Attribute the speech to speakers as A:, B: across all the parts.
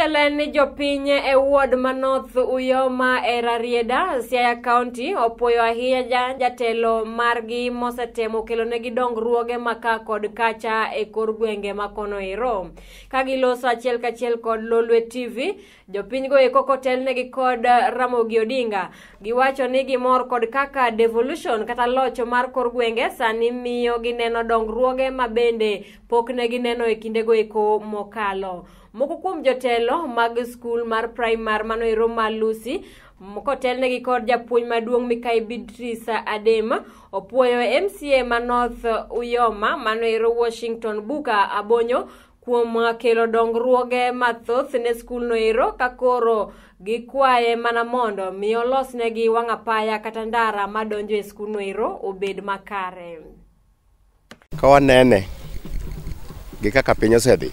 A: En ni jopiny e ward ma North Uyoma e Rarieda, Siaya County opuoyo ahinya jatelo margi mosetemo kelonegi dongruoge ma ka kod kacha e kor gwenge ma kono ero. Ka giloso achiel kachiel kod Lolwe TV, jopiny go eko kotelnegi kod Ramogi Odinga, giwacho ni gimor kod kaka devolution kata locho mar kor gwenge sani miyo gineno dongruoge ma bende pok ne gineno e kindego eko mokalo. Moko kuom jotelo mag skul mar primar mano ero ma Lucy kotelnegi kod japuonj maduong' Mikai Beatrice Adem opuoyo MCA ma North Uyoma mano ero Washington Buka Abonyo kuom kelo dongruoge mathoth ne skulno ero ka koro gikwaye mana mondo mi olosnegi wang' apaya kata ndara madonjo e skulno ero obed makare.
B: Ka wanene gi kaka piny osedhi,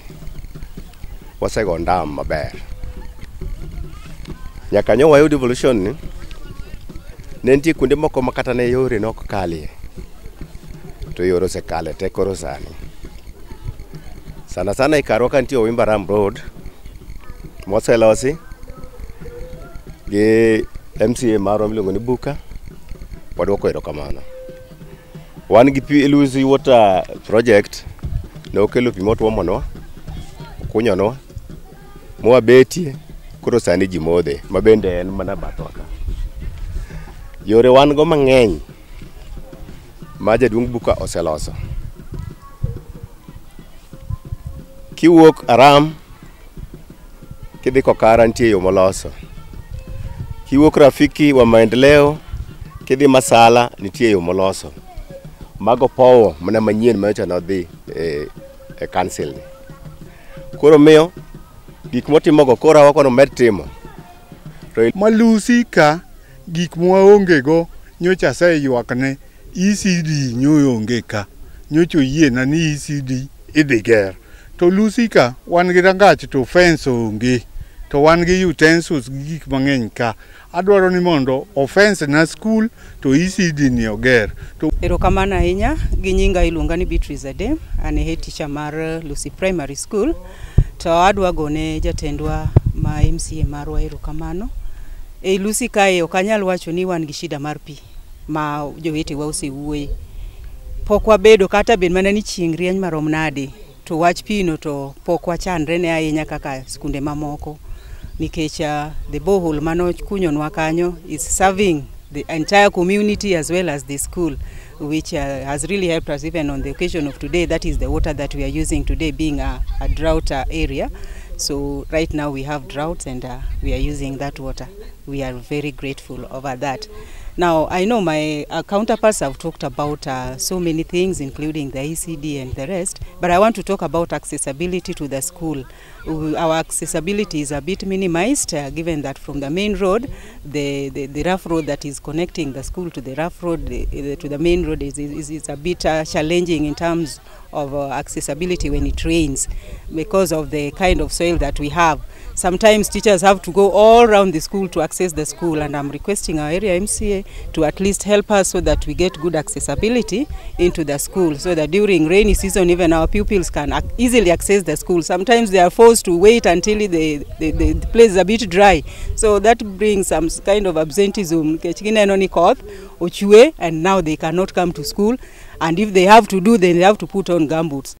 B: wasego ndam maber. Nyaka nyo wayud devolution ni, ne nitie kuonde moko ma kata ne yore ne ok kalie, to yore osekale te koro sani. Sana sana e karwa ka nitie Owimba Ram Road moselosi gi MCA marwa miluongo ni Buka, waduoko erokamano. Wan gi pi Lucy Water Project ne okelo pi motuomonwa, okunyonwa, mwabetie, koro sani ji modhe, ma bende en mana bathwa ka. Yore wan go mang'eny ma jaduong' Buka oseloso. Kiwuok Aram, kidhi Kokara nitie yo moloso. Kiwuok Rafiki wa Maendeleo, kidhi Masala nitie yo moloso. Mago powo mana manyien manyocha nodhi e council ni. Koro miyo gik motimogo koro wakono med timo.
C: Malusi ka gik mwaonge go nyocha aseywakne ECD nyo onge ka. Nyocha oyiena ni ECD idhi ger. To Lucy ka wan gi rangach to fence onge. To wan gi utensils gi gik mang'eny ka. Adwaro ni mondo ofence na school to ECD ni oger. To
D: erokamano ahinya, gi nyinga iluonga ni Beatrice Adem, an e head teacher mar Lucy Primary School. To adwa gone jatendwa ma MCA marwa erokamano. E Lucy kae ok anyal wacho ni wan gi shida mar pi ma jowetewa osewuoye. Pok wabedo kata bed mana ni chieng' rieny marom nade, to wach pi no to pok wachandre ne ahinya kaka skunde mamoko. Nikech the borehole mano kunyonwa kanyo is serving the entire community as well as the school, which has really helped us even on the occasion of today. That is the water that we are using today, being a drought area. So right now we have droughts and we are using that water. We are very grateful over that. Now, I know my counterparts have talked about so many things, including the ECD and the rest, but I want to talk about accessibility to the school. Our accessibility is a bit minimized, given that from the main road, the rough road that is connecting the school to the rough road, to the main road is a bit challenging in terms of accessibility when it rains, because of the kind of soil that we have. Sometimes teachers have to go all around the school to access the school, and I'm requesting our area MCA to at least help us so that we get good accessibility into the school, so that during rainy season even our pupils can easily access the school. Sometimes they are forced to wait until the place is a bit dry, so that brings some kind of absenteeism. And now they cannot come to school, and if they have to do, then they have to put on gumboots.